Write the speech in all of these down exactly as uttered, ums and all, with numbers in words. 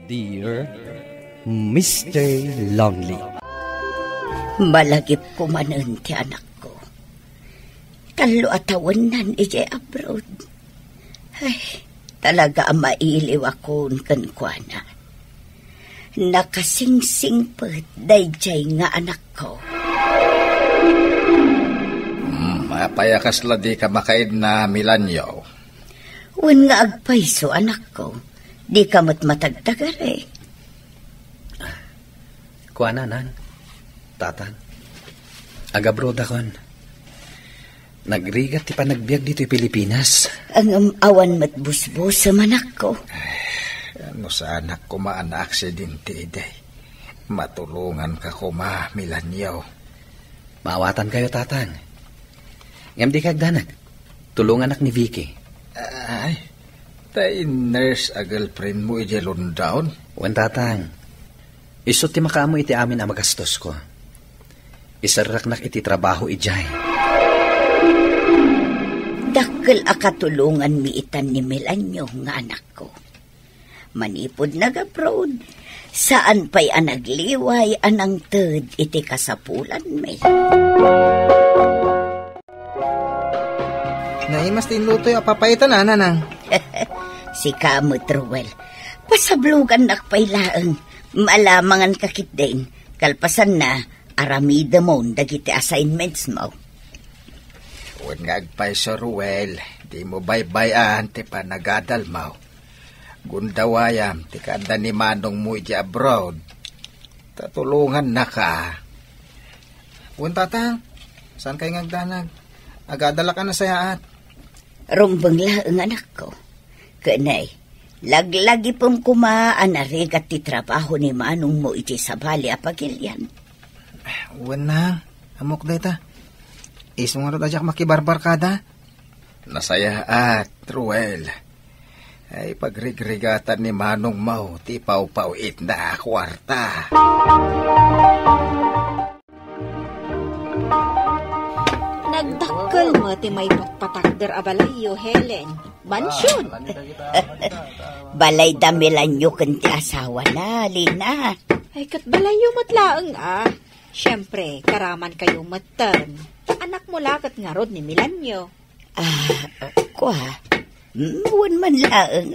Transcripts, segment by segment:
Dear Mister Lonely. Malagipko manen ti anakko. Tallo a tawennan idiay abroad. Ay, talaga a mailiwakon kenkuana. Nakasingsingpet daydiay nga anakko. Hmm, apay a kasla dika makaidna, Milanyo? Wen nga agpayso, anakko. Dika met matagtagari. Kuana, Nan, Tatang. Agabrodakon. Nagrigat ti panagbiag ditoy Pilipinas. Ngem awan met busbusem, anakko. No saanak koma a naaksidente idi, matulonganka koma, Milanyo. Maawatankayo, Tatang. Ngem dika agdanag. Tulonganak ni Vicky. Ay, ta in-nurse a girlfriendmo idiay London? Wen, Tatang. Isu ti makaammo iti amin a magastosko. Iserreknak iti trabaho idiay. Dakkel a katulonganmi itan ni Milanyo nga anakko. Manipud nag-abroad, saan pay a nagliway a nangted iti kasapulanmi. Naimas ti inlutoyo a papaitan, a, Nanang. Sika met, Ruel. Pasablogannak pay laeng. Maalamanganka ketdin. Kalpasanna, aramidemon dagiti assignmentsmo. Wen nga agpayso, Ruel, dimo baybay-an ti panagadalmo. Gundawayam ti kaadda ni manongmo idiay abroad. Ta tulongannaka. Wen, Tatang, saankay nga agdanag? Agadalak a nasayaat. Rumbeng laeng, anakko. Ken ay, laglagipem koma a narigat ti trabaho ni manongmo iti sabali a pagilian. Wen, Nang, ammok dayta. Isu ngarud a diak makibarbarkada. Nasayaat, Ruel. Ay, pagrigrigatan ni manongmo ti pawpaw-itna a kuarta. Nagdakkel met ti maipatpatakder a balayyo, Helen. Mansion. Balay da Milanyo ken ti asawana, Lina. Ay, ket balayyo met laeng, a. Siempre, karamankayo metten. Anakmo la ket ngarud ni Milanyo. Ah, kua. Mm, wen man laeng.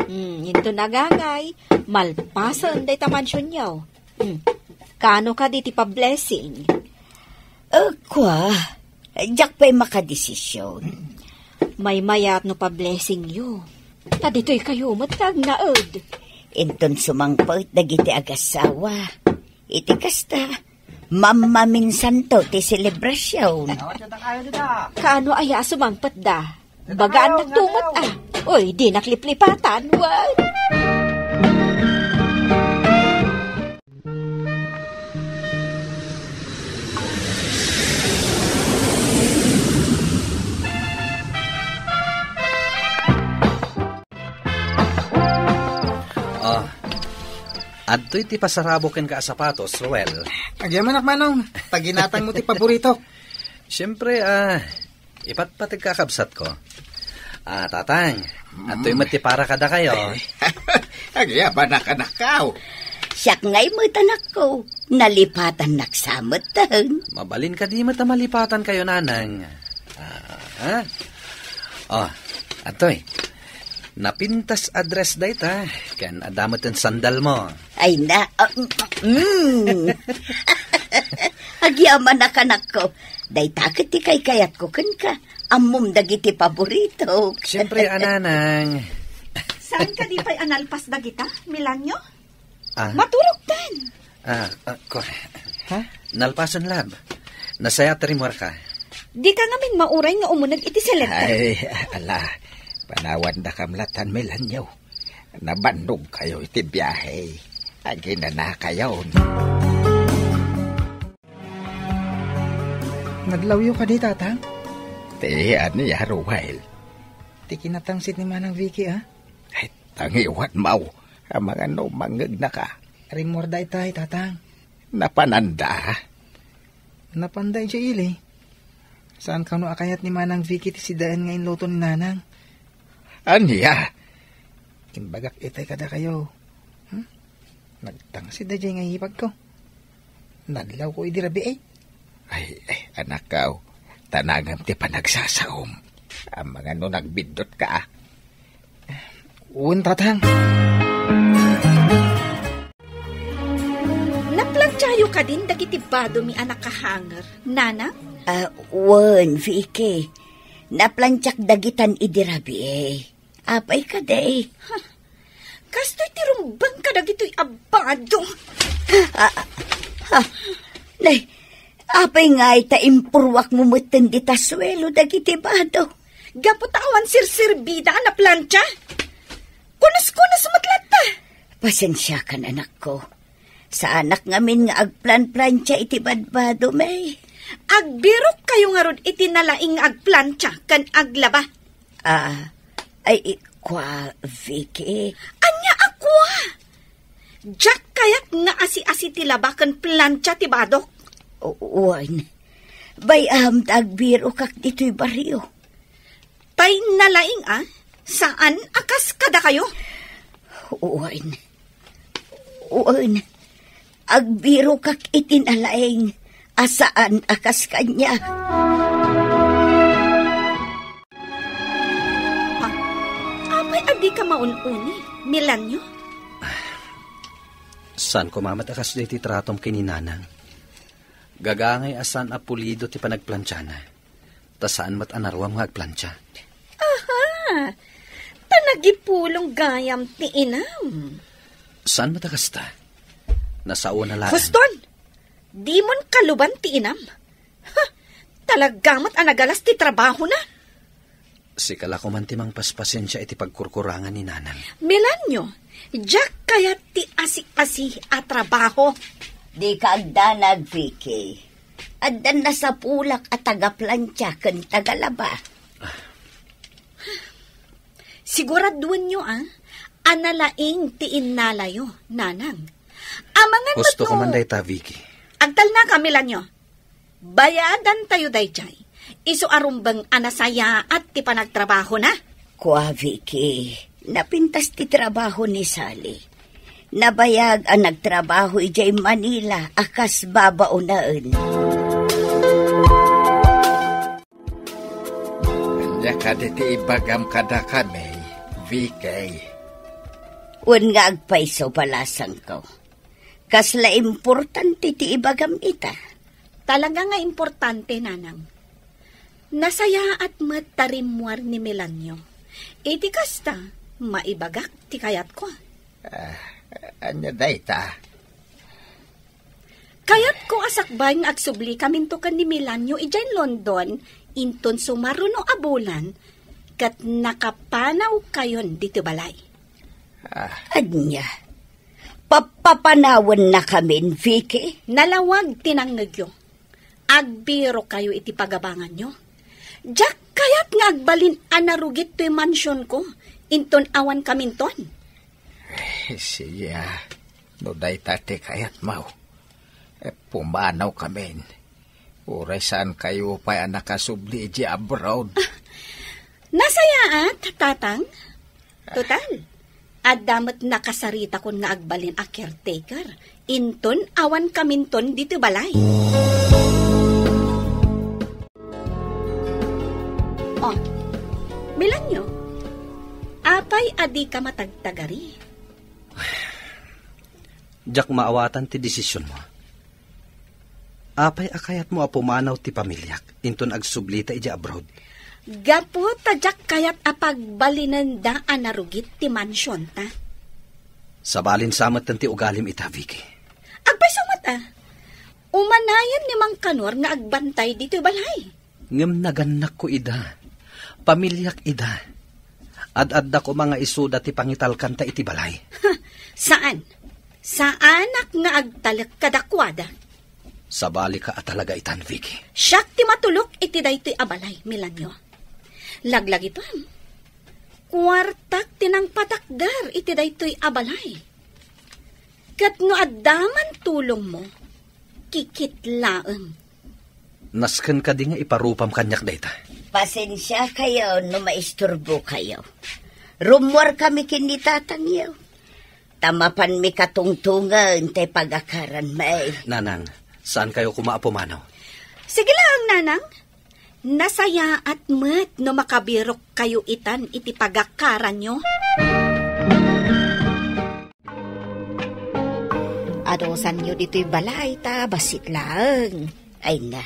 Hmm, inton agangay, malpasen dayta mansionyo. Hmm. Kaano kadi ti pa-blessing? Eh, kua, diak pay makadesision. Maymayat no pa-blessingyo. Ta ditoykayo met nga agnaed. Inton sumangpet dagiti agassawa. Iti kasta, mammaminsanto ti selebrasion. Kaano aya a sumangpetda? Bagaannak tumet, a. Uy, dinak liplipatan, wen. Ah, adtoy ti pasarabok kenka a sapatos, Ruel. Agyamanak, Manong. Taginatangmo ti paboritok. Siyempre, ah, ipatpategka a kabsatko. Ah, Tatang, adtoy met ti para kadakayo. Agyamanak, anakko. Siak ngay met, anakko. Nalipatannak sa metten. Mabalin kadi met a malipatankayo, Nanang. Ah, ha? Oh, adtoy. Napintas a dress dayta, ken adda met ti sandalmo. Ay na, ah, mm. Agyamanak, anakko. Dayta ket ti kaykayatko kenka. Ammom dagiti paboritok. Siyempre, a, Nanang. Saan kadi pay a nalpas dagita, Milanyo? Ah. Maturogtan. Ah, ah, ko. Ha? Nalpasen, lab. Nasayaat ti rimmuarka. Dika ngamin mauray nga umuneg iti selekta. Ay, ala. Panawandakam latan, Milanyo. Nabannogkayo iti biahe. Aginanakayon. Nadlawyo kadi, Tatang? Ti ania, Ruel? Ti kinatangsit ni Manang Vicky, a? Ay, tangiwanmo. Amangan no mangngegnaka. Rimmuarda itay, Tatang. Napananda? Napanda idiay ili. Saan kano a kayat ni Manang Vicky ti sidaen nga inluto ni Nanang? Ania? Imbagak itay kadakayo. Hmm? Nagtangsit daydiay nga ibagko. Nadlawko idi rabii. Ay, ay, anakko, tanangem ti panagsasaom. Amangan no nagbiddutka, a. Wen, tatang. Naplantiayo kadin dagiti badomi a nakahanger, nanang? Ah, wen, Vicky. Naplantiak dagitan idi rabii. Apay kadi? Ha? Kastoy ti rumbeng kadagitoy a bado. Ah, ah, ah. Nay, apay ngay ta impurruakmo metten dita suelo dagiti bado? Gapu ta awan serserbida a naplantia. Kunos-kunos met latta. Pasensiakan, anakko. Saanak ngamin nga agplanplantia iti badbadomi. Agbirokkayo ngarud iti nalaing nga agplantia ken aglaba. Ah, ay, i-, kua, Vicky. Ania a kua? Diak kayat nga asi-asi ti laba ken plantia ti badok. O-, wen. Bay-am ta agbirokak ditoy barrio. Tay nalaing a, saan a kas kadakayo? Wen. Wen. Agbirokak iti nalaing a saan a kas kaniak. Ha? Apay a dika maun-uni, Milanio? Saan koma met a kasdiay ti tratom ken ni nanang. Gagangay a saan a pulido ti panagplantiana. Ta saan met a naruam nga agplantia. Aha! Ta nagipulong gayam ti inam. Saan met a kasta? Nasaona laeng. Huston! Dimon kaluban ti inam. Ha! Talaga met a nagalas ti trabahona. Sika la koman ti mangpaspasensia iti pagkurkurangan ni nanang. Milanio, diak kayat ti asi-asi a trabaho. Dika agdanag, Vicky. Addan nasapulak a tagaplantia ken tagalaba. Siguraduenyo, a, a nalaing ti innalayo, nanang. Amangan met no. Husto ka man dayta, Vicky. Agtalnaka, Milanio. Bayadantayo daydiay. Isu a rumbeng a nasayaat ti panagtrabahona. Kua, Vicky, napintas ti trabaho ni Sally. Nabayag a nagtrabaho idiay Manila a kas babaonen. Ania kadi ti ibagam kadakami, Vicky? Wen nga agpayso, balasangko. Kasla importante ti ibagam ita. Talaga nga importante, nanang. Nasayaat met ta rimmuar ni Milanio. Iti kasta, maibagak ti kayatko. Ah, ania dayta? Kayatko a sakbay nga agsubli kaminto ken ni Milanio idiay London, inton sumaruno a bulan, ket nakapanawkayon ditoy balay. Ah. Ania? Papapanawenna kamin, Vicky? Nalawag ti nangngegyo. Agbirokayo iti pagabanganyo. Diak kayat nga agbalin a narugit toy mansionko, inton awan kaminton. Eh, sige, a. No dayta ti kayatmo, eh, pumanaw kamin. Uray saan kayo pay a nakasubli idiay abroad. Nasayaat, tatang. Total, adda met nakasaritakon nga agbalin a caretaker. Inton awan kaminton ditoy balay. Oh, Milanyo, apay a dika matagtagari? Diak maawatan ti desisionmo. Apay a kayatmo a pumanaw ti pamiliak inton agsublita idiay abroad? Gapu ta diak kayat a pagbalinenda a narugit ti mansionta. Sabalin sa metten ti ugalim ita, Vicky. Agpayso met a. Umanayen ni Mang Kanor nga agbantay ditoy balay. Ngem nagannakko ida. Pamiliak ida. Ad-adda koma nga isuda ti pangitalkanta iti balay. Saan. Saanak nga agtalek kadakuada. Sabalika a talaga itan, Vicky. Siak ti matulok iti daytoy a balay, Milanyo. Laglagipem, kuartak ti nangpatakder iti daytoy a balay. Ket no adda man tulongmo, kikit laeng. Nasken kadi nga iparupam kaniak dayta? Pasensiakayo no maisturbokayo. Rummuarkami ken ni tatangyo. ta mapanmi katungtongen ti pagakaranmi. Nanang, saankayo koma a pumanaw? Sige laeng, Nanang. Nasayaat met no makabirokkayo itan iti pagakaranyo. Adusanyo ditoy balay ta bassit laeng. Ay na,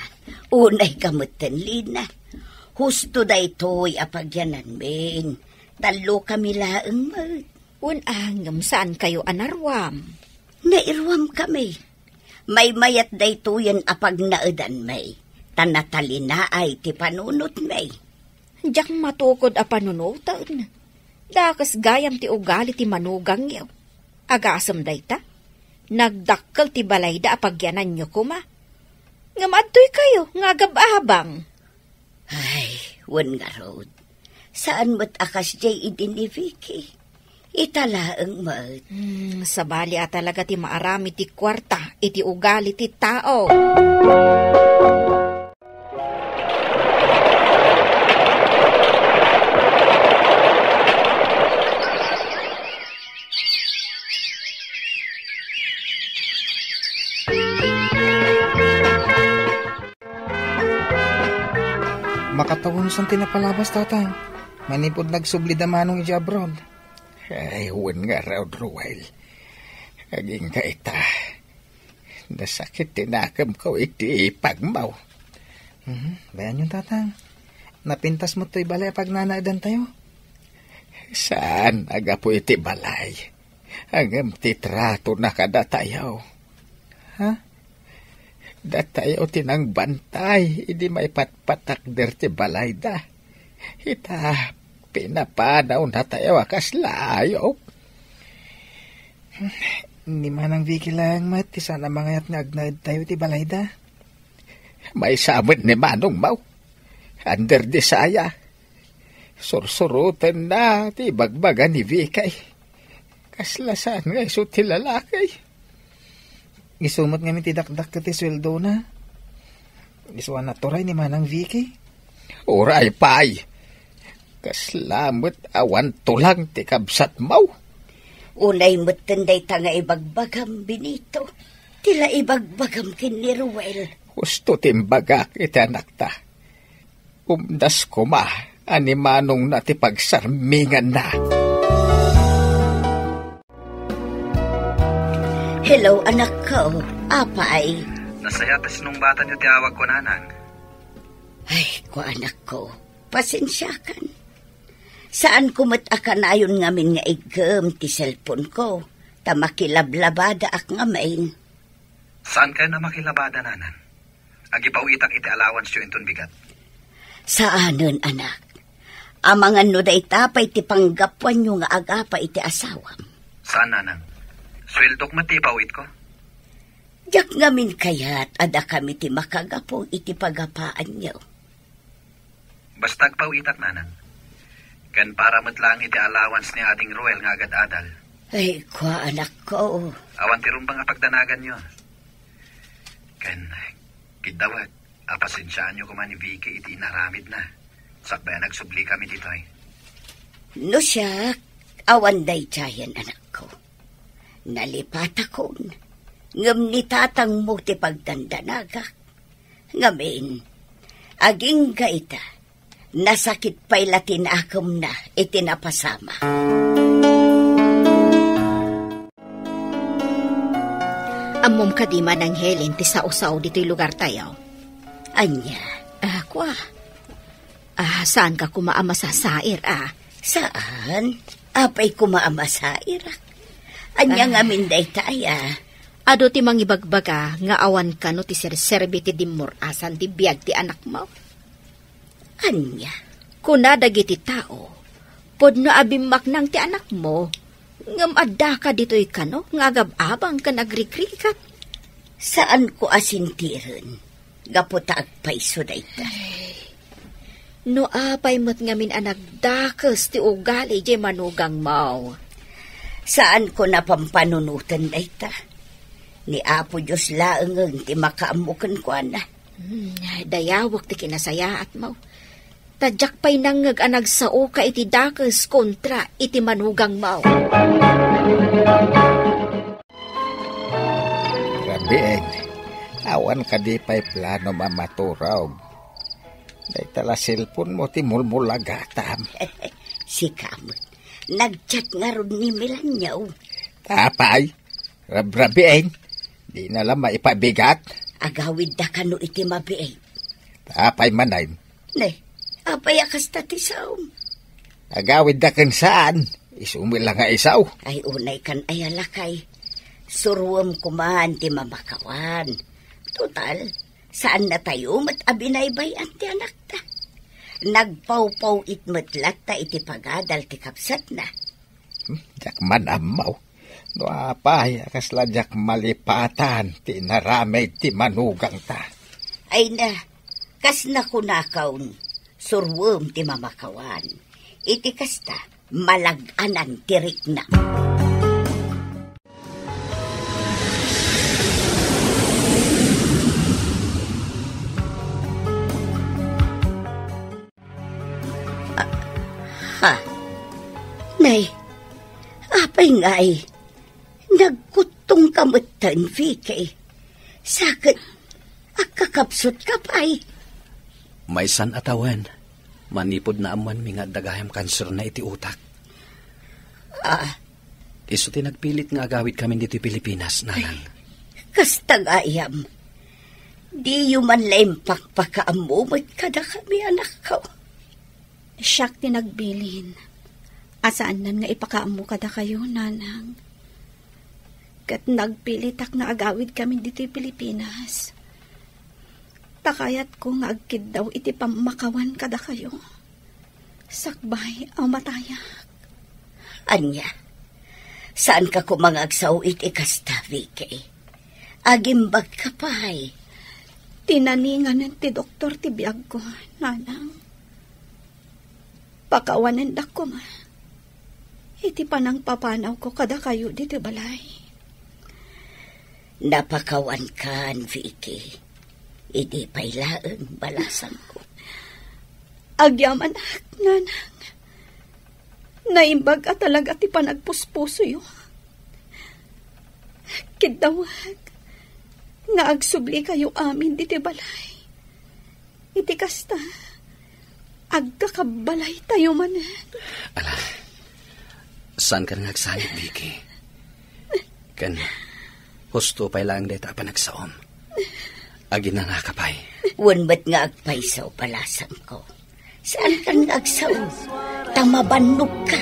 unayka metten, Lina. Husto daytoy a pagyananmin. Tallokami laeng met. Wen a, ngem saankayo a naruam? Nairuamkami. Maymayat daytoyen a pagnaedanmi, ta natalinaay ti panunotmi. Diak matukod a panunoten. Dakes gayam ti ugali ti manugangyo. Agasem dayta, nagdakkel ti balayda a pagyananyo koma. Ngem adtoykayo nga agab-abang. Ay, wen ngarud, saan met a kasdiay idi ni Vicky. Ita laeng met. Hmm, sabali a talaga ti maaramid ti kuarta iti ugali ti tao. Makatawensan ti napalabas, Tatang, manipud nagsubli da Manong idiay abroad. Ay, wen ngarud, Ruel. Agingga ita. Nasakit ti nakemko iti ipagmo. Mhm, bayanyon, Tatang. Napintas met toy balay a pagnanaedantayo? Saan a gapu iti balay. Ngem ti tratona kadatayo. Ha? Datayo ti nangbantay idi maipatpatakder ti balayda. Ita, pinapanawnatayo a kasla ayup. Ni Manang Vicky laeng met ti saan a mangayat nga agnaedtayo ti balayda. Maysa met ni Manongmo. Under the saya. Sursurotenna ti ibagbaga ni Vicky. Kasla saan nga isu ti lalaki. Isu met ngamin ti dakdakkel ti sueldona. Isu a naturay ni Manang Vicky. Uray pay. Kasla met awan tulang ti kabsatmo. Unay metten dayta nga ibagbagam, Benito. Ti la ibagbagam ken ni Ruel. Husto ti imbagak iti anakta. Umdas koma a ni Manongna ti pagsarminganna. Hello, anakko. Apay? Nasayaat a sinungbatanyo ti awagko, Nanang. Ay, kua, anakko. Pasensiakan. Saanko met a kanayon ngamin nga iggem ti cellphoneko, ta makilablabadaak ngamin. Saankayon a makilabada, Nanang? Agipaw-itak iti allowanceyo inton bigat. Saanen, anak. Amangan no dayta pay ti panggapuanyo nga agapa iti asawam. Saan, Nanang. Sueldok met ti ipaw-itko. Diak ngamin kayat a dakami ti makagapu iti pagapaanyo. Basta agpaw-itak, Nanang. Ken para met laeng iti allowance ni Ading Ruel nga agad-adal. Ay, kua, anakko. Awan ti rumbeng a pagdanaganyo. Ken, kidawat, apasensiaanyo koma ni Vicky iti inaramidna. Sakbay a nagsublikami ditoy. No siak, awan daydiayen, anakko. Nalipatakon, ngem ni tatangmo ti pagdandanagak. Ngamin, agingga ita, nasakit pay la ti nakemna iti napasama. Ammom kadi, Manang Helen, ti sao-sao ditoy lugartayo? Ania? Ah, kua. Ah, saanka koma a masasair, ah? Saan? Apay koma a masairak? Ania Ah. ngamin dayta aya? Adu ti mangibagbaga nga awan kano ti serserbi ti dimmur-asan ti biag ti anakmo. Ania? Kuna dagiti tao, pudno a bimmaknang ti anakmo, ngem addaka ditoy kano nga agab-abang ken agrigrigat. Saanko a sintiren, gapu ta agpayso dayta. Ay, no apay met ngamin a nagdakes ti ugali diay manugangmo. Saanko a pampanunoten dayta. Ni Apo Dios laengen ti makaammo kenkuana. Hmm, dayawek ti kinasayaatmo. Ta diak pay nangngeg a nagsaoka iti dakes kontra iti manugangmo. Apan kadi pay planom a maturog? Dayta la cellphone mo ti mulmulagatam. Sika met. Nag-chat ngarud ni Milanyo. Apay, rabrabien. Di na la maipabigat. Agawidda kano iti mabiit. Apay manen? Ne, apay a kasta ti saom? Agawidda ken saan. Isu met la nga isaw. Ay, unay kan aya lakay. Suruem koman ti mamakawan. Total, saan na tayo met a binaybay-an ti anakta. Nagpawpaw-it met latta iti pagadal ti kabsatna. Hmm, diak man ammo. No apay, a kasla diak malipatan ti inaramid ti manugangta. Ay na, kas nakunakon, suruem ti mamakawan. Iti kasta, malag-anan ti rikna. Ah, ha? Nay, apay ngay? Nagkuttong ka metten, Vicky. Sakit, agkakabsut ka pay. Maysan a tawen, manipud naammoanmi nga adda gayam kanserna iti utak. Ah. Isu ti nagpilit nga agawid kami ditoy Pilipinas, nanang. Kasta gayam. Diyo man la impakpakaammo met kadakami, anakko. Siak ti nagbilin a saannan nga ipakaammo kadakayo, nanang. Ket nagpilitak nga agawid kami ditoy Pilipinas. Ta kayatko nga agkiddaw iti pammakawan kadakayo. Sakbay a matayak. Ania? Saanka koma nga agsao iti kasta, Vicky? Agimbagka pay. Tinaningan ti doktor ti biagko, nanang. Pakawanendak koma iti panangpapanawko kadakayo ditoy balay. Napakawankan, Vicky. Idi pay laeng balasangko. Agyamanak, nanang. Naimbag a talaga ti panagpuspusoyo. Kiddawek nga agsublikayo amin ditoy balay. Iti kasta, agkakabbalaytayo manen. Ala, saankan nga agsanit, Vicky. Ken, husto pay laeng dayta a panagsaom. Aginanaka pay. Wen met nga agpayso, balasangko. Saankan nga agsao, ta mabannogka.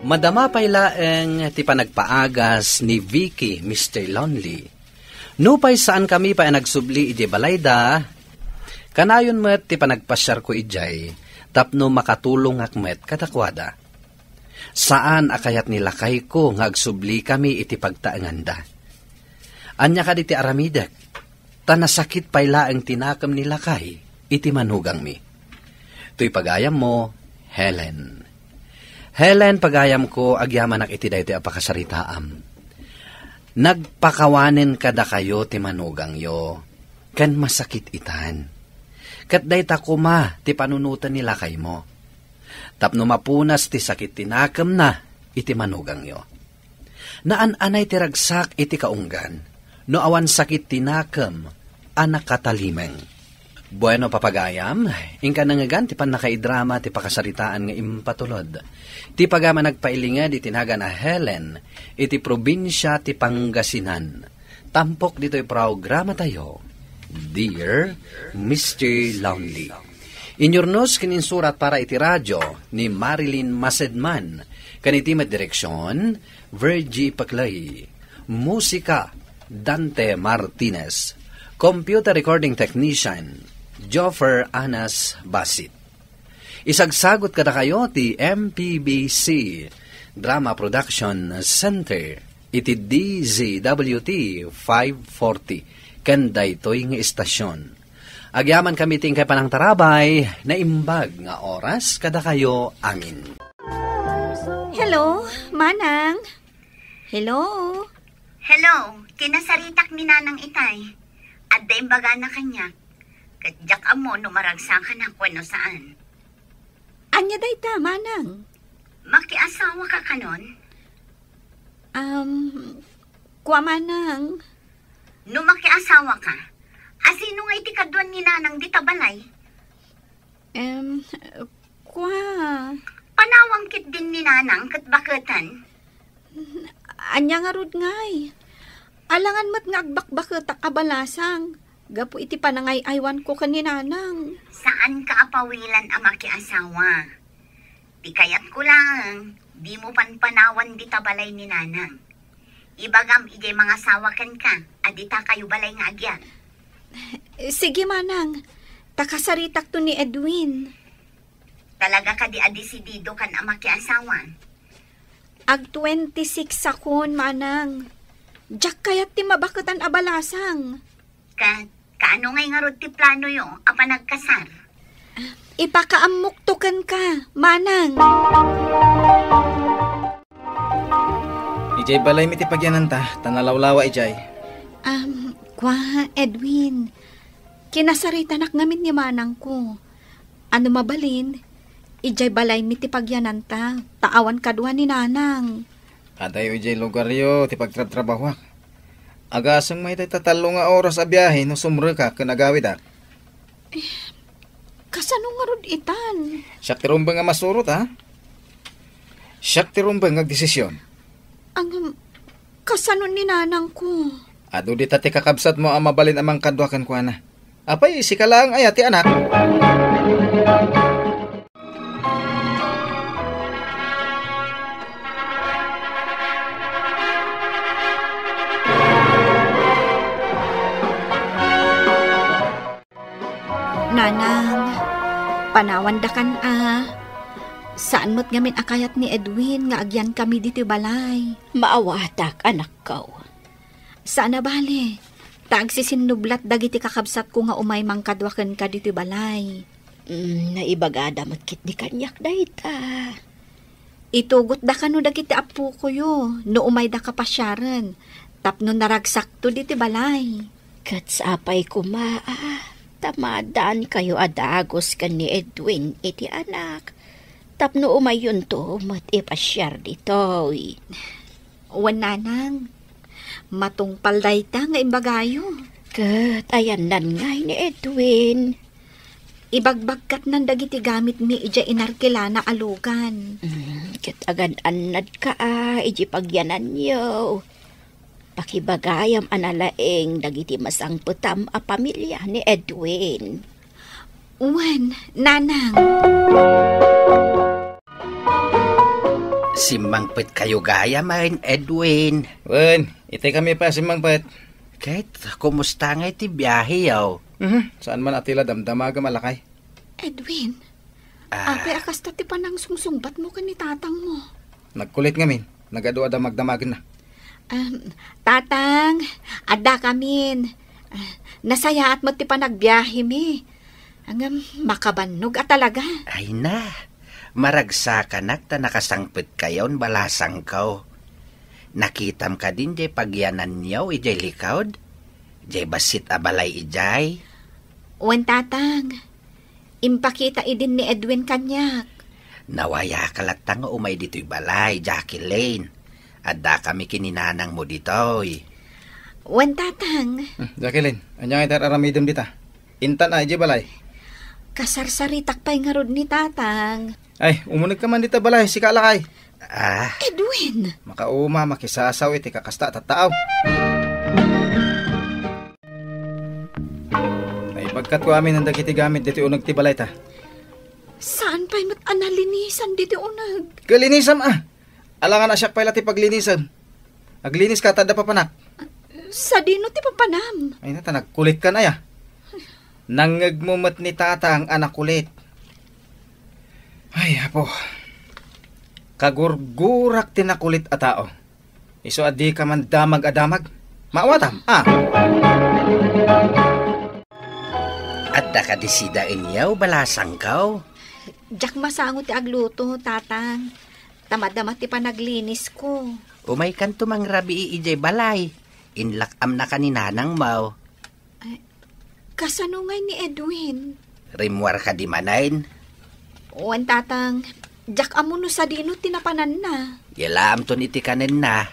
Madama pay laeng ti panagpaagas ni Vicky, Mister Lonely. Nupay saankami pay a nagsubli idiay balayda, kanayon met ti panagpasiarko idiay tapno makatulongak met kadakuada. Saan a kayat ni lakayko nga agsublikami iti pagtaenganda. Ania kadi ti aramidek? Ta nasakit pay laeng ti nakem ni lakay iti manugangmi. Toy pagayammo, Helen. Helen, pagayamko, agyamanak iti daytoy a pakasaritaam. Nagpakawanen kadakayo ti manugangyo, ken masakit itan. Ket dayta koma ti panunoten ni lakaymo. Tapno mapunas ti sakit ti nakemna iti manugangyo. Naan-anay ti ragsak iti kaunggan, no awan sakit ti nakem a nakatalimeng. Bueno, papagayam, inka nangngegan ti pannakaidrama ti pakasaritaan nga impatulod. Ti pagayam a nagpailinged iti nagan a Helen, iti probinsia ti Pangasinan. Tampok ditoy programatayo, Dear Mister Lonely. Inyurnos ken insurat para iti radio ni Marilyn Masedman, ken iti met direksion, Virgie Paclay. Musika, Dante Martinez. Computer recording technician, Joffer Anas Basit. Isagsagot kadakayo ti M P B C Drama Production Center iti D Z W T five forty ken daytoy nga istasyon. Agyamankami ti inkay panangtarabay, naimbag nga oras kadakayo amin. Hello, Manang. Hello. Hello, kinasaritak ni Nanang itay. Adda imbagana kaniak. Ket diak ammo no maragsakan wenno saan. Ania dayta, Manang? Makiasawa ka kanon? Um, kua, Manang. No makiasawaka, asino nga iti kaduan ni Nanang dita balay? Em, kua. Panawam ketdin ni Nanang ket baketen? Ania ngarud ngay? Alangan met nga agbakbaketak a balasang gapu iti panangay-aywanko ken ni Nanang. Saanka a pawilan a makiasawa. Ti kayatko laeng, dimo panpanawan dita balay ni Nanang. Ibagam idiay mangasawa kenka a ditakayo balay nga agyan. Sige, Manang. Ta kasaritakto ni Edwin. Talaga kadi a desididokan a makiasawa? Ag twenty-six sakon, Manang. Diak kayat ti mabaketan a balasang. Ket, kaano ngay ngarud ti planoyo a panagkasar? Ipakaammokto kenka, Manang. Idiay balaymi ti pagyananta, ta nalawlawa idiay. Am, kua, Edwin. Kinasaritanak ngamin ni Manangko. Ano mabalin, idiay balaymi ti pagyananta, ta awan kadua ni Nanang. Adayo idiay lugaryo ti pagtrabtrabahoak. Agasem met ita tallo nga oras a biahe no sumrekak ken agawidak. Kasano ngarud itan? Siak ti rumbeng a masurot, a? Siak ti rumbeng nga agdesisyon. Ang, kasano ni Nanangko? Adu dita ti kakabsatmo a mabalin a mangkadua kenkuana. Apay, sika laeng aya ti anak? Nanang, panawandakan a. Saan met ngamin a kayat ni Edwin nga agyankami ditoy balay. Maawatak, anakko. Saan a bale, ta agsisinnublat dagiti kakabsatko nga umay mangkadua kenka ditoy balay. Mm, naibagada met ketdi kaniak dayta. Itugotda kano dagiti appokoyo no umayda kapasiaren tapno naragsakto ditoy balay. Ket sapay koma a ta maaddaankayo a dagus ken ni Edwin iti anak tapno umayyonto met ipasiar ditoy. Wen, Nanang, matungpal dayta nga imbagayo. Ket ayannan ngay ni Edwin? Ibagbagkatnan dagiti gamitmi idiay inarkilana a lugan. Mm, ket agan-annadka a idiay pagyananyo. Pakibagayam a nalaing dagiti masangpetam a pamilia ni Edwin. Wen, Nanang. Simmangpetkayo gayam, Edwin. Wen, itay kami pay a simmangpet. Ket, kumusta ngay ti biaheyo? Mhm, saan man a ti la damdamagem a lakay. Edwin, Ah. Apay a kasta ti panangsungsungbatmo ken ni tatangmo? Nagkulit ngamin. Nagadu a damagdamagenna. Um, Tatang, addakamin. Ah, nasayaat met ti panagbiahemi. Ngem, makabannog a talaga. Ay na, maragsakanak ta nakasangpetkayon balasangko. Nakitam kadin diay pagyananyo idiay likod? Diay bassit a balay idiay? Wen, Tatang. Impakita idin ni Edwin kaniak. Nawayaka latta nga umay ditoy balay, Jacqueline. Addakami ken ni nanangmo ditoy. Wen, Tatang. Hmm, Jacqueline, ania nga iti ar-aramidem dita? Intan a, idiay balay? Kasarsaritak pay ngarud ni Tatang. Ay, umunegka man dita balay, sika a lakay. Ah. Edwin! Makauma, makisasaw iti kakasta a tattao. Naibagkatko amin dagiti gamit ditoy uneg ti balayta. Saan pay met a nalinisan ditoy uneg? Kalinisam a! Alangan a siak pay la ti paglinisem. Agliniska ta adda papanak. Sadino ti papanam? Ay na, ta nagkulitkan aya. Nangngegmo met ni tatang a nakulit. Ay, Apo. Kagurgurak ti nakulit a tao. Isu a dika man damag a damag. Maawatam, a? Adda kadi sidaenyo, balasangko? Diak masango ti agluto, Tatang. Ta madama ti panaglinisko. Umaykanto mangrabii idiay balay. Inlak-amnaka ni nanangmo. Ay, kasano ngay ni Edwin? Rimmuar kadi manen? Wen, Tatang, diak ammo no sadino ti napananna. Yalaamton iti kanenna.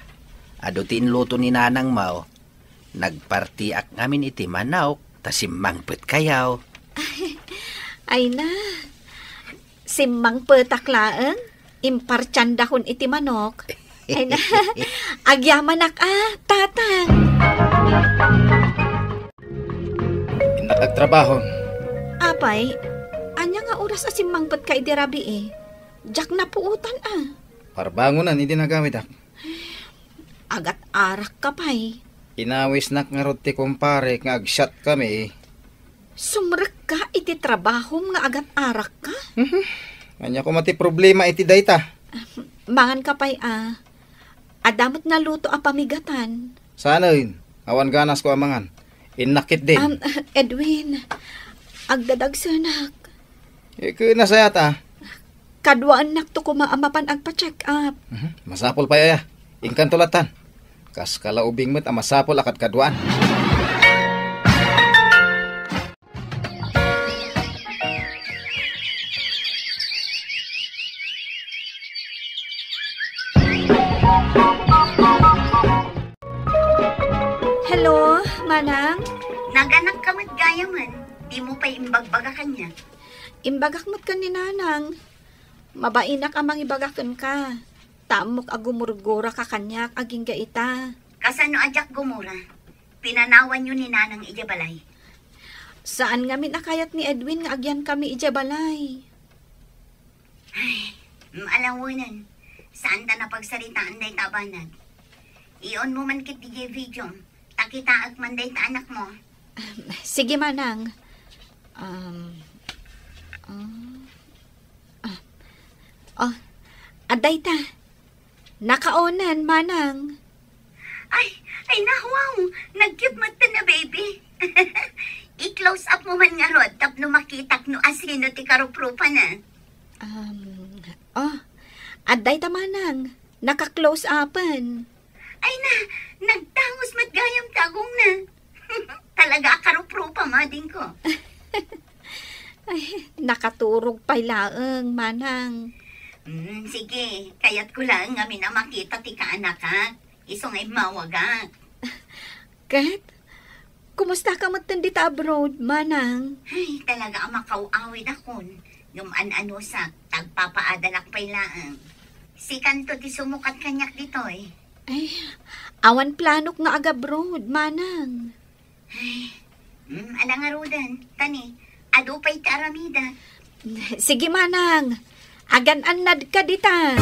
Adu ti inluto ni nanangmo. Nagpartiak ngamin iti manok, ta simmangpetkayo. Ay na, simmangpetak laeng, impartiandakon iti manok. Ay na, agyamanak a, Tatang. Innak agtrabahon. Apay, ania nga oras a simmangpetka idi rabii? Diak napuotan a. Parbangonan idi nagawidak. Agat-arakka pay. Inawisnak ngarud ti kumparek nga agsiatkami. Sumrekka iti trabahom nga agat-arakka? Mhm. Ania koma ti problema iti dayta? Manganka pay a. Adda met naluto a pamigatan. Saanen, awan ganasko a mangan. Innak ketdin. Am, Edwin, agdadagsenak. Ket nasayat a. Kaduaennakto koma a mapan agpa-check up. Mhm. Masapul pay aya. Inkanto lattan. Kas kalaubing met a masapul a kadkaduaan. Hello, Manang? Naganakka met gayamen. Dimo pay imbagbaga kaniak. Imbagak met ken ni Nanang. Mabainak a mangibaga kenka. Ta ammok a gumurguraka kaniak agingga ita. Kasano a diak gumura? Pinanawanyo ni Nanang idiay balay. Saan ngamin a kayat ni Edwin nga agyankami idiay balay. Ay, mm, alawenen. Saan ta napagsaritaan dayta a banag. Iunmo man ketdi diay video. Ta kitaek man dayta anakmo. Sige, Manang. Um, um, ah. Oh, adda ita. Nakaonen, Manang. Ay, ay, na, wow! Nag-cute met ten a baby. I-close up mo man ngarud tapno makitak no asino ti karuprupana. Um, oh, adda ita, Manang. Naka-close upen. Ay na, nagtangos met gayam ti agongna. Talaga a karuprupam, adingko. Ay, nakaturog pay laeng, Manang. Mm, sige, kayatko laeng ngamin a makita ti kaanakak. Isu nga immawagak. Ket, kumustaka metten dita abroad, Manang? Ay, talaga a makaw-awidakon. Ngem an-anusak, ta agpapaadalak pay laeng. Sikanto ti sumukat kaniak ditoy. Ay, awan planok nga agabroad, Manang. Ay, mm, ala ngaruden, tani, adu pay ti aramida. Sige, Manang. Agan-annadka dita.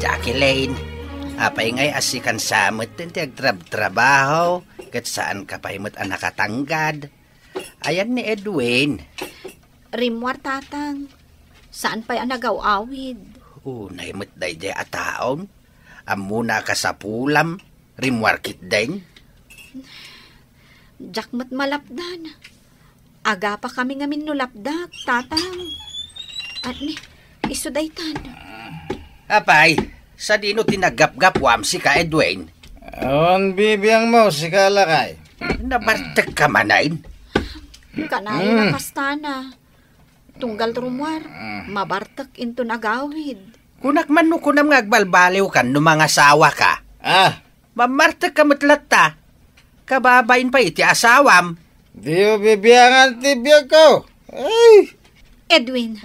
Jacqueline, apay ngay a sikan sa met ti agtrabtrabaho, ket saanka pay met a nakatanggad? Ayan ni Edwin. Rimmuar, Tatang. Saan pay a nagaw-awid? Unay met daydiay a taon. Ammona a kasapulam. Rimmuar ketdin. Diak met malapdan. Agapakami ngamin no lapdak, Tatang. At ni, isu daytan. Apay, sadino ti naggapgapuam, sika, Edwin? Awan bibiangmo, sika, lakay. Nabartekka manen? Kanayon a kastana. Tunggal rummuar, mabartek inton agawid. Kunak man no kunam nga agbalbaliwkan no mangasawaka. Ah. Mammartekka met latta. Kababain pay iti asawam. Diyo bibiangan ti biagko. Ay. Edwin,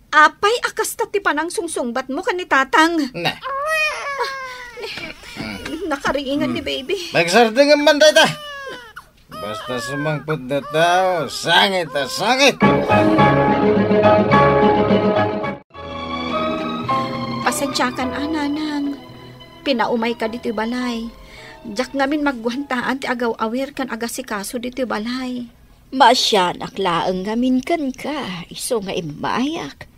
apay a kasta ti panangsungsungbatmo ken ni Tatang? Na. Nakariingan ni baby. Magsardengem man dayta. Basta sumangpet a tao, sangit a sangit. Pasensiakan a, Nanang. Pinaumayka ditoy balay. Diak ngamin magguantaan ti agaw-awir ken agasikaso ditoy balay. Maasianak laeng ngamin kenka, isu nga immayak.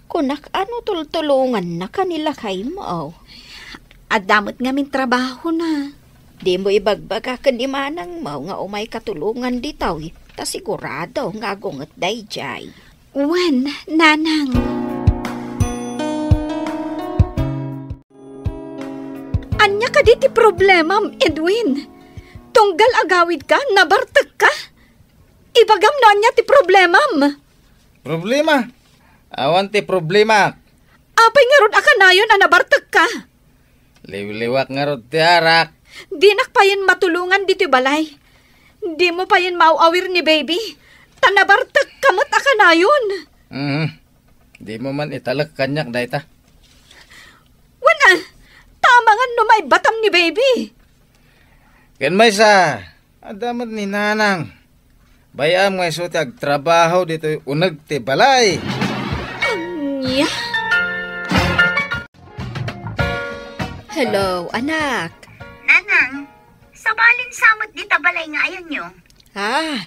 Kunak a no tultulongannaka ni lakaymo. Adda met ngamin trabahona. Dimo ibagbaga ken ni manangmo nga umayka tulongan ditoy, ta sigurado nga agunget daydiay. Wen, Nanang. Ania kadi ti problemam, Edwin? Tunggal agawidka, nabartekka? Ibagam no ania ti problemam. Problema? Awan ti problema. Apay ngarud a kanayon a nabartekka? Liwliwak ngarud ti arak. Dinak payen matulongan ditoy balay. Dimo payen maaw-awir ni baby. Ta nabartekka met a kanayon. Mhm. Dimo man italek kaniak dayta. Wen a, ta amangan no maibatam ni baby. Ken maysa, adda met ni Nanang. Bay-am nga isu ti agtrabaho ditoy uneg ti balay. Ania? Hello, anak. Nanang, sabalin sa met dita balay nga ayanyo? Ah,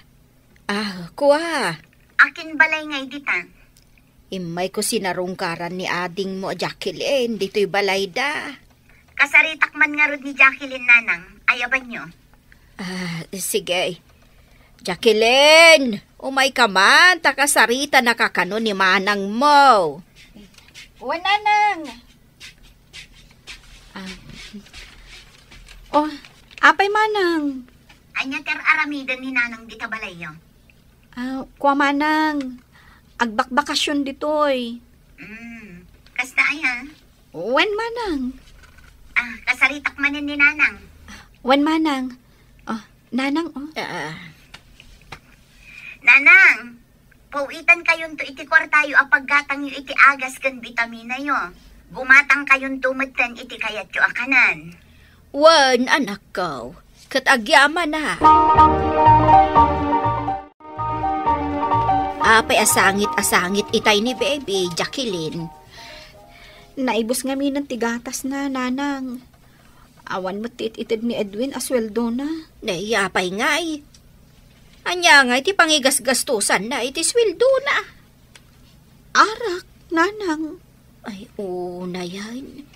ah, kua. Akin balay ngay dita? Immayko sinarungkaran ni adingmo a Jacqueline ditoy balayda. Kasaritak man ngarud ni Jacqueline, Nanang. Ayabanyo. Ah, sige. Jacqueline, umayka man, ta kasaritanaka kano ni manangmo. Wen, Nanang. Ah. Oh, apay, Manang? Ania ti ar-aramiden ni Nanang dita balayyo? Ah, kua, Manang. Agbakbakasyon ditoy. Mm, kasta aya? Wen, Manang. Ah, kasaritak manen ni Nanang. Wen, Manang. Oh, Nanang, oh. Ah. Nanang, pawitan kayonto iti kuartayo a paggatangyo iti agas ken bitaminayo. Gumatang kayonto metten iti kayatyo a kanan. Wen, anakko, ket agyamanak. Apay a sangit a sangit itay ni baby, Jacqueline. Naibus ngaminen ti gatasna, Nanang. Awan met ti it-ited ni Edwin a sueldona. Nay, apay ngay? Ania ngay ti pangigasgastosanna iti sueldona? Arak, Nanang. Ay, unayen.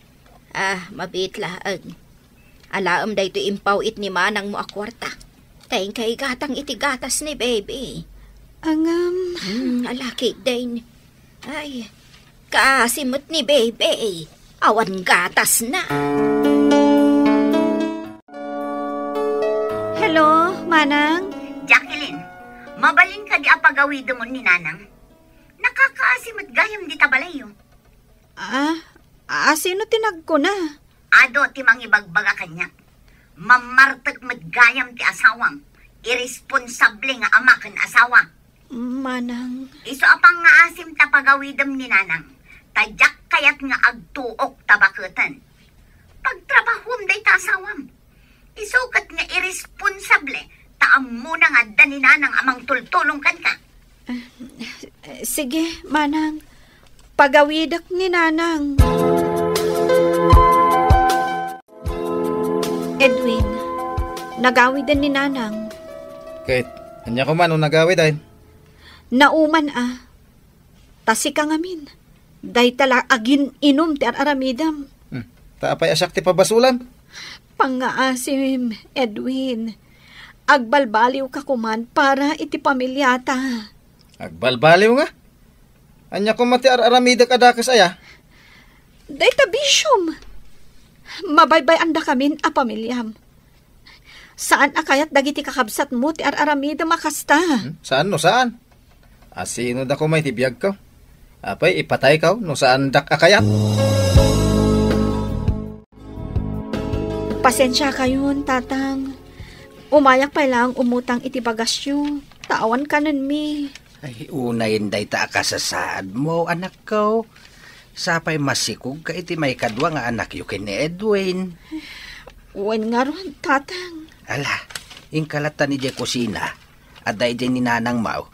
Ah, mabiit laeng. Alaem daytoy impaw-it ni manangmo a kuarta. Ta inka igatang iti gatas ni baby. Ngem. Hmm, alaki din. Ay, kaasi met ni baby. Awan gatasna. Hello, Manang? Jacqueline, mabalin kadi a pagawidemon ni Nanang? Nakakaasi met gayam dita balayyo. Ah, a, sino ti nagkuna? Adu ti mangibagbaga kaniak. Mammartek met gayam ti asawam. Irresponsable nga ama ken asawa. Manang. Isu a pangngaasim ta pagawidem ni Nanang, ta diak kayat nga agtuok ta baketen. Pagtrabahuem dayta asawam. Isu ket nga irresponsable, ta ammona nga adda ni Nanang a mangtultulong kenka. Ah, sige, Manang. Pagawidek ni Nanang. Edwin, nagawiden ni Nanang. Ket, ania koma no nagawiden? Nauman a. Ta sika ngamin, dayta la agin-inum ti ar-aramidem. Hmm. Ta apay a siak ti pabasolan? Pangngaasim, Edwin. Agbalbaliwka koman para iti pamiliata. Agbalbaliw nga? Ania koma ti ar-aramidek a dakes aya? Dayta bisiom. Mabaybay-andakamin a pamiliam. Saan a kayat dagiti kakabsatmo ti ar-aramidem a kasta. Hmm? Saan no saan? Asino da koma iti biagko? Apay, ipatayko no saandak a kayat? Pasensiakayon, Tatang. Umayak pay laeng umutang iti bagasyo, ta awan kanenmi. Ay, unayen dayta a kasasaadmo, anakko. Sapay masikogka iti maikadua nga anakyo ken ni Edwin. Wen ngarud, Tatang. Ala, inka latta idiay kusina. Adda idiay ni Nanangmo.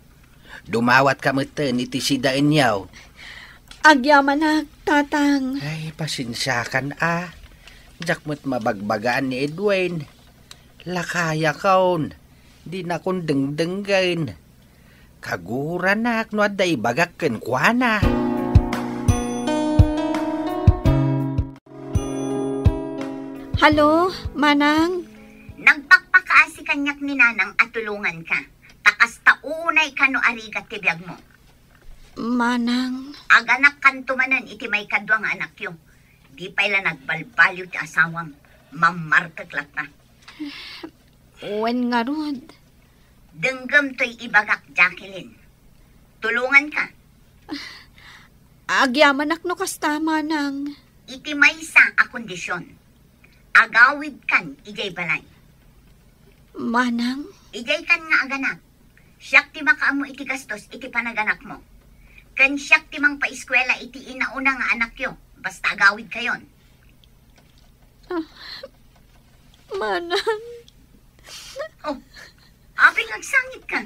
Dumawatka metten iti sidaenyo. Agyamanak, Tatang. Ay, pasensiakan a. Diak met mabagbagaan ni Edwin. Lakayakon. Dinakon dengdenggen. Kaguranak no adda ibagak kenkuana. Hallo, Manang? Nagpakpakaasi kaniak ni Nanang a tulonganka. Ta kasta unay kano a rigat ti biagmo. Manang. Aganakkanto manen iti maikadua nga anakyo. Di pay la nagbalbaliw ti asawam. Mammartek latta. Wen ngarud. Denggem toy ibagak, Jacqueline. Tulonganka. Agyamanak no kasta, Manang. Iti maysa a kondisyon, agawidkan idiay balay. Manang? Idiaykan nga aganak. Siak ti makaammo iti gastos iti panaganakmo. Ken siak ti mangpaeskuela iti inauna nga anakyo, basta agawidkayon. Ah, Manang. Oh, apay nga agsangitka?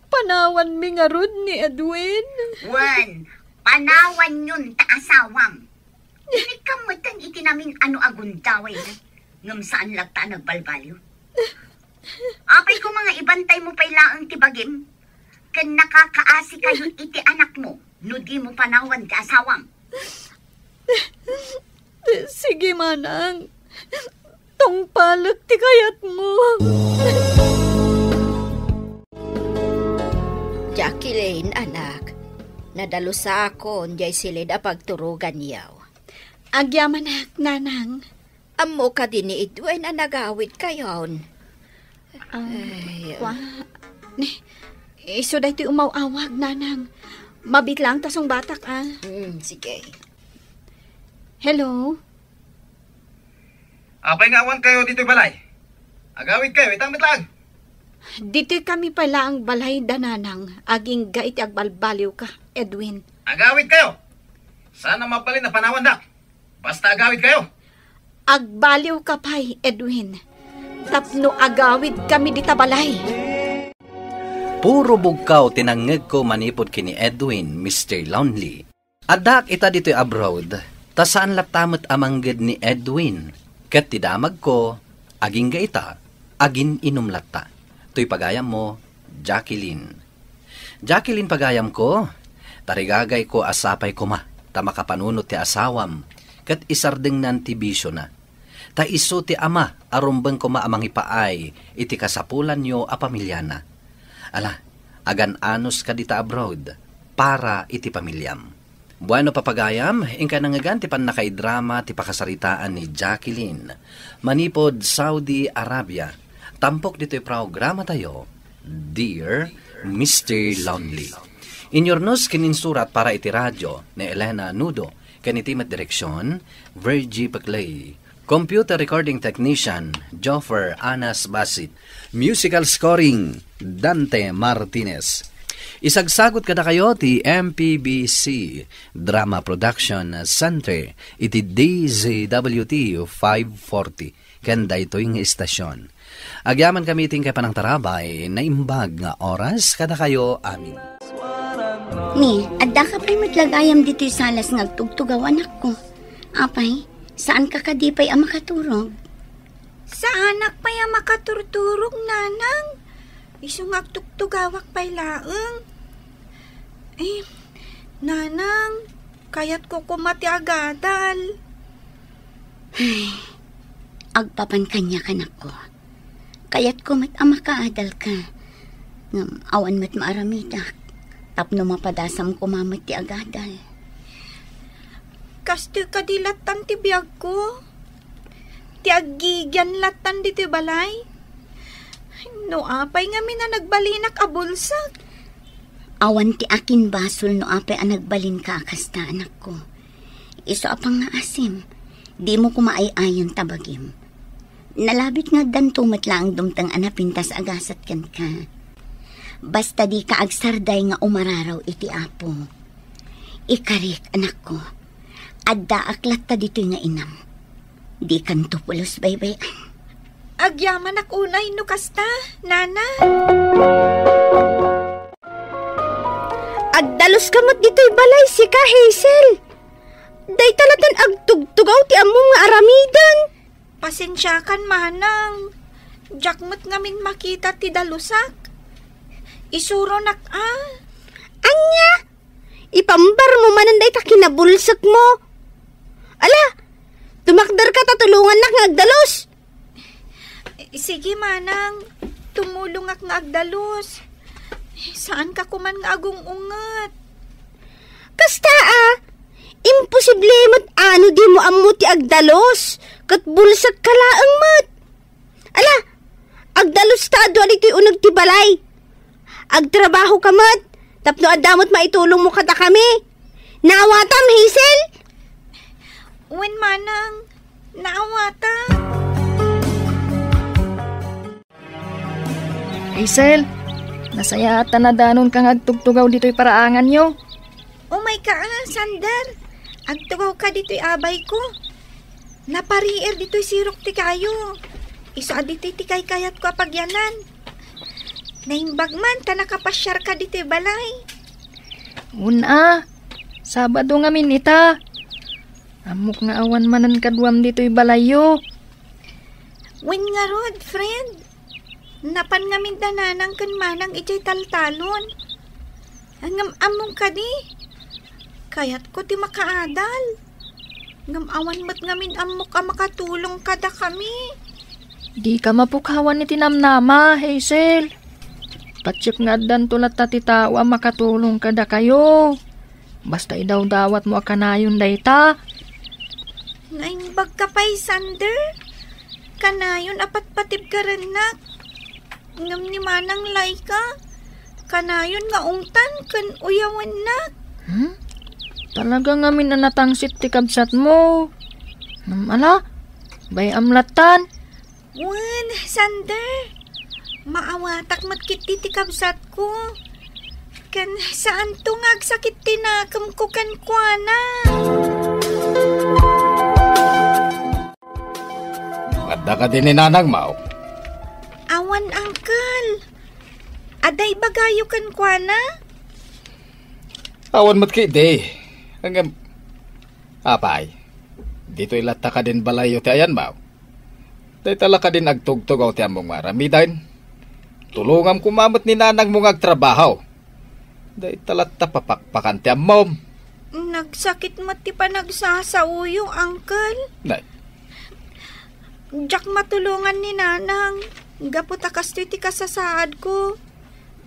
Panawanmi ngarud ni Edwin. Wen, panawanyon ta asawam. Inikkam metten iti namin-ano a gundaway, ngem saan latta a nagbalbaliw. Apay koma nga ibantaymo pay laeng ti bagim, ken nakakaasikayo iti anakmo no dimo panawan ti asawam. Sige, Manang. Tungpalek ti kayatmo. Jacqueline, anak, nadalosakon diay silid a pagturoganyo. Agyamanak, Nanang. Ammo kadi ni Edwin a nagawidkayon? Ah, ay, kwa. Ni, isu daytoy umaw-awag, Nanang. Mabiit lang ta sungbatak, ah. Mm, sige. Hello? Apay nga awankayo ditoy balay? Agawidkayo, ita met laeng. Ditoy kami pay laeng balay da Nanang, agingga iti agbalbaliwka, Edwin. Agawidkayo! Saan a mabalin a panawandak? Basta agawidkayo. Agbaliwka pay, Edwin. Tapno agawidkami dita balay. Puro bugkaw ti nangngegko manipud ken ni Edwin, Mister Lonely. Addaak ita ditoy abroad, ta saan latta met a mangged ni Edwin. Ket ti damagko, agingga ita, agin-inum latta. Toy pagayammo, Jacqueline. Jacqueline, pagayamko, tarigagayko a sapay koma ta makapanunot ti asawam ket isardengnan ti bisiona. Ta isu ti ama a rumbeng koma a mangipaay iti kasapulanyo a pamiliana. Ala, agan-anos kadi ta abroad para iti pamiliam. Bueno, papagayam, inka nangngegan ti pannakaidrama ti pakasaritaan ni Jacqueline manipud Saudi Arabia. Tampok ditoy programatayo, Dear Mister Lonely. Inyurnos ken insurat para iti radio ni Elena Nudo, ken iti met direksion, Virgie Peclay. Computer recording technician, Joffer Anas Basit. Musical scoring, Dante Martinez. Isagsagut kadakayo ti M P B C Drama Production Center iti D Z W T five forty. Ken daytoy nga istasion. Agyamankami iti inkay panangtarabay, naimbag nga oras kadakayo amin. Ni, addaka pay met la gayam ditoy salas nga agtugtugaw, anakko. Apay, saanka kadi pay a makaturog? Saanak pay a makaturturog, Nanang. Isu nga agtugtugawak pay laeng. Eh, Nanang, kayatko koma ti agadal. Ay, agpapan kaniak, anakko. Kayatko met a makaadalka. Ngem awan met maaramidak tapno mapadasam koma met ti agadal. Kastoy kadi lattan ti biagko? Ti aggigian lattan ditoy balay? No apay ngamin a nagbalinak a bulsek? Awan ti akin basol no apay a nagbalinka a kasta, anakko. Isu a pangngaasim, dimo koma ay-ayon ta bagim. Nalabit nga addanto met laeng dumteng a napintas a gasat kenka. Basta dika agsarday nga umararaw iti Apo. Ikarik, anakko. Addaak latta ditoy nga inam. Dikanto pulos baybay-an. Agyamanak unay no kasta, Nana. Agdaluska met ditoy balay, sika, Hazel. Dayta latta agtugtugaw ti ammom nga aramiden. Pasensiakan, Manang. Diak met ngamin makita ti dalusak. Isuronak a. Ania? Ipambarmo manen dayta kinabulsekmo. Ala, tumakderka ta tulongannak nga agdalus. Sige, Manang. Tumulongak nga agdalus. Saanka koman nga agung-unget. Kasta a, imposible met a no dimo ammo ti agdalus, ket bulsekka laeng met. Ala, agdalusta a dua ditoy uneg ti balay. Agtrabahoka met, tapno adda met maitulongmo kadakami. Naawatam, Hazel? Wen, Manang. Naawata. Hazel, nasayaat ta nadanonka nga agtugtugaw ditoy paraanganyo. Umayka a, Sander. Agtugawka ditoy abayko. Napariir ditoy sirok ti kayo. Isu a ditoy ti kaykayatko a pagyanan. Naimbag man ta nakapasiarka ditoy balay. Wen a, Sabado ngamin ita. Ammok nga awan manen kaduam ditoy balayyo. Wen ngarud, friend. Napan ngamin da nanang ken manang idiay taltalon. Ngem ammom kadi, kayatko ti makaadal. Ngem awan met ngamin ammok a makatulong kadakami. Dika mapukawan iti namnama, Hazel. Patiek nga addanto latta ti tao a makatulong kadakayo. Basta idawdawatmo a kanayon dayta. Naimbagka pay, Sander. Kanayon a patpatibkarennak. Ngem ni Manang Laika, kanayon nga ungtan ken uyawennak. Hmm? Talaga ngamin a natangsit ti kabsatmo. Ngem ala, bay-am lattan. Wen, Sander, maawatak met ketdi ti kabsatko. Ken saanto nga agsakit ti nakemko kenkuana. Adda kadi ni nanangmo? Awan, uncle. Adda ibagayo kenkuana? Awan met ketdi. Ngem, apay, ditoy latta kadin balayyo ti ayanmo? Dayta la kadin agtugtugaw ti ammom nga aramiden. Tulongam koma met ni nanangmo nga agtrabaho. Dayta latta papakpakan ti ammom. Nagsakit met ti panagsasaoyo, uncle. Nay. Diak matulongan ni nanang. Gapu ta kastoy ti kasasaadko.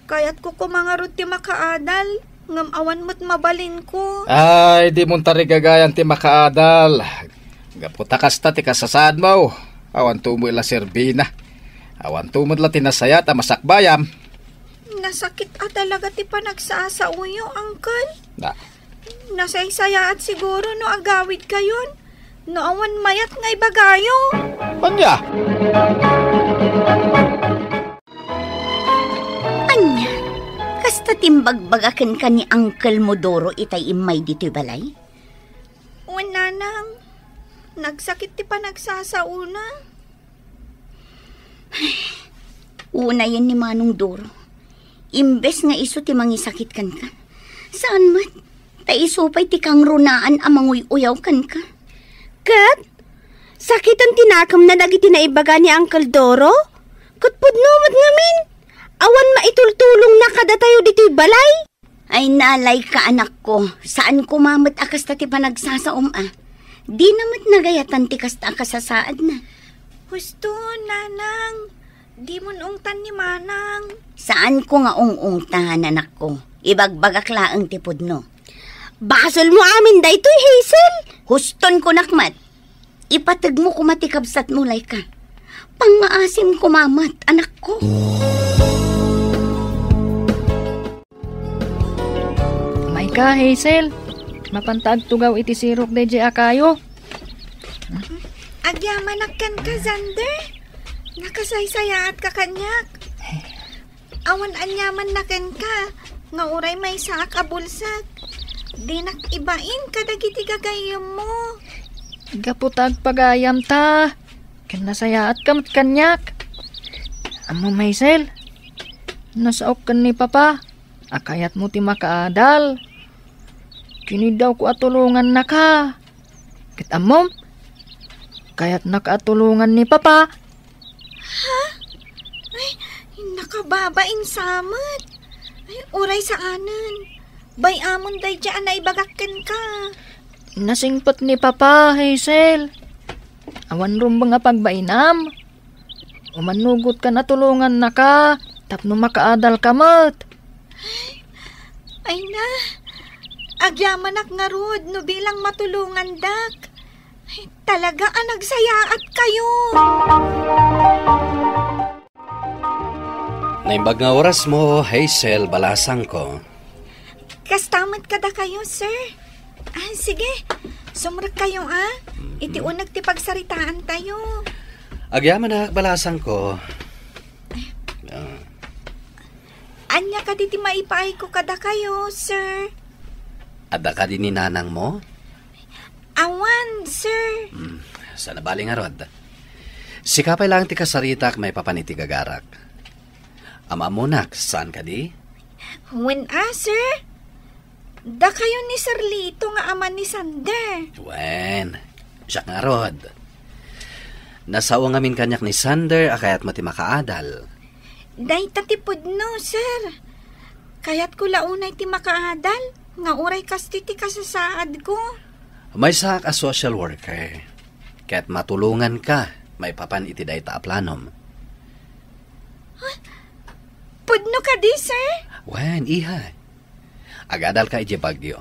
Kayatko koma ngarud ti makaadal, ngem awan met mabalinko. Ay, dimon tarigagayan ti makaadal. Gapu ta kasta ti kasasaadmo, awanto met la serbina. Awanto met la ti nasayaat a masakbayam. Nasakit a talaga ti panagsasaoyo, uncle. Na. Nasaysayaat siguro no agawidkayon, no awan mayat nga ibagayo. Ania? Ania? Kasta ti imbagbaga kenka ni uncle mo Doro itay immay ditoy balay? Wen, nanang, nagsakit ti panagsasaona. Unayen ni Manong Doro. Imbes nga isu ti mangisakit kenka. Saan met, ta isu pay ti kangrunaan a manguy-uyaw kenka. Ket, sakiten ti nakemna dagiti naibaga ni Uncle Doro? Ket pudno met ngamin, awan maitultulongna kadatayo ditoy balay? Ay, nalay ka, anakko. Saan koma met a kasta ti panagsasaom a. Dina met nagayatan ti kasta a kasasaadna. Husto, nanang. Dimon ungtan ni manang. Saanko nga ung-ungtan, anakko. Ibagbagak laeng ti pudno. Basolmo amin daytoy, Hazel. Huston kunak met. Ipategmo koma ti kabsatmo, Laika. Pangngaasim koma met, anakko. Mayka, Hazel. Mapanta agtugaw iti sirok daydiay a kayo. Agyamanak kenka, Xander. Nakasaysayaatka kaniak. Awan aniamanna kenka, nga uray maysaak a bulsek. Dinak ibain kadagiti gagayyemmo. Gapu ta agpagayamta, ken nasayaatka met kaniak. Ammom, Hazel, nasaok ken ni Papa a kayatmo ti makaadal. Kiniddawko a tulongannaka. Ket ammom, kayatnaka a tulongan ni Papa. Ha? Ay, nakababain sa met. Ay, uray saanen. Bay-amon daydiay a naibagak kenka. Nasingpet ni Papa, Hazel. Awan rumbeng a pagbainam. Umannugotkan a tulongannaka tapno makaadalka met. Ay na, agyamanak ngarud no bilang matulongandak. Ay, talaga a nagsayaatkayo. Naimbag nga orasmo, Hazel Balasangko. Kasta met kadakayo, sir. Ah, sige. Sumrekkayo, a? Iti uneg ti pagsaritaantayo. Agyamanak, balasangko. Ah. Ania kadi ti maipaayko kadakayo, sir? Adda kadi ni nanangmo? Awan, sir. Hmm, saan a bali ngarud. Sika pay laeng ti kasaritak maipapan iti gagarak. Am-ammonak, saan kadi? Wen a, sir. Dakayo ni Sir Lito nga ama ni Sander. Wen, siak ngarud. Nasao ngamin kaniak ni Sander a kayatmo ti makaadal. Dayta ti pudno, sir. Kayatko la unay ti makaadal, nga uray kastoy ti kasasaadko. Maysaak a social worker, ket matulonganka maipapan iti dayta a planom. Huh? Pudno kadi, sir? Wen, iha. Agadalka idiay Baguio.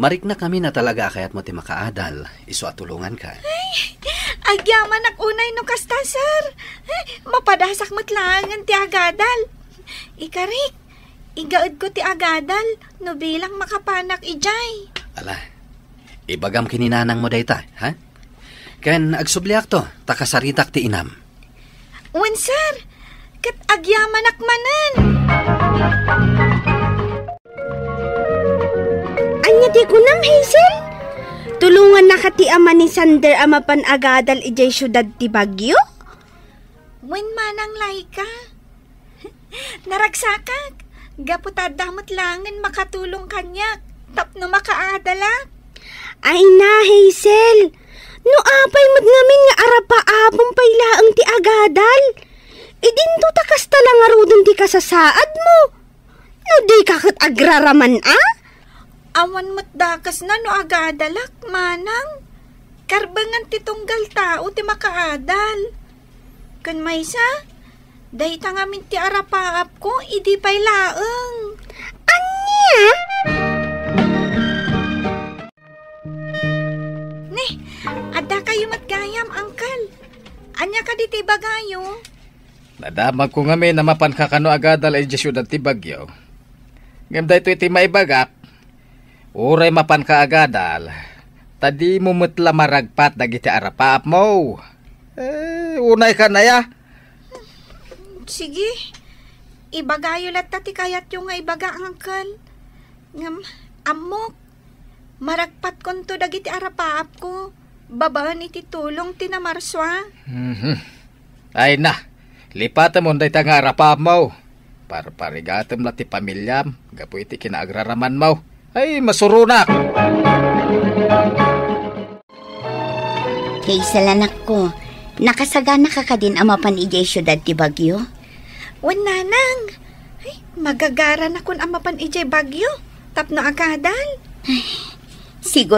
Mariknak ngamin a talaga a kayatmo ti makaadal, isu a tulonganka. Ay, agyamanak unay no kasta, sir. Ay, mapadasak met laengen ti agadal. Ikarik, igaedko ti agadal no bilang makapanak idiay. Ala, ibagam ken ni nanangmo dayta, ha? Ken agsubliakto, ta kasaritak ti inam. Wen, sir, ket agyamanak manen. Ania ti kunam, Hazel? Tulongannaka ti ama ni Sander a mapan agadal idiay siudad ti Baguio? Wen, Manang Laika. Naragsakak, gapu ta adda met laengen makatulong kaniak tapno makaadalak. Ay na, Hazel. No apay met ngamin nga arapaapem pay laeng ti agadal? Idinto ta kasta la ngaruden ti kasasaadmo. No dika ket agraraman a? Awan met dakesna no agadalak, manang. Karbengan ti tunggal tao ti makaadal. Ken maysa, dayta ngamin ti arapaapko idi pay laeng. Ania? Ni, adda kayo met gayam, Uncle. Ania kadi ti ibagayo? Nadamagko ngamin a mapanka kano agadal idiay siudad ti Baguio. Ngem daytoy ti maibagak, uray mapanka agadal, ta dimo met la maragpat dagiti arapaapmo. Eh, unaykan aya? Sige, ibagayo latta ti kayatyo nga ibaga, Uncle. Ngem, ammok, maragpatkonto dagiti arapaapko babaen iti tulong ti namarsua. Mhm. Ay na, lipatemon dayta nga arapaapmo. Parparigatem la ti pamiliam gapu iti kinaagraramanmo. Ay, masuronak! Hazel, anakko, nakasagana ka kadin a mapan idiay siudad ti Baguio? Wen, nanang. Ay, magagaranakon a mapan idiay Baguio tapno agadal. Ay, siguro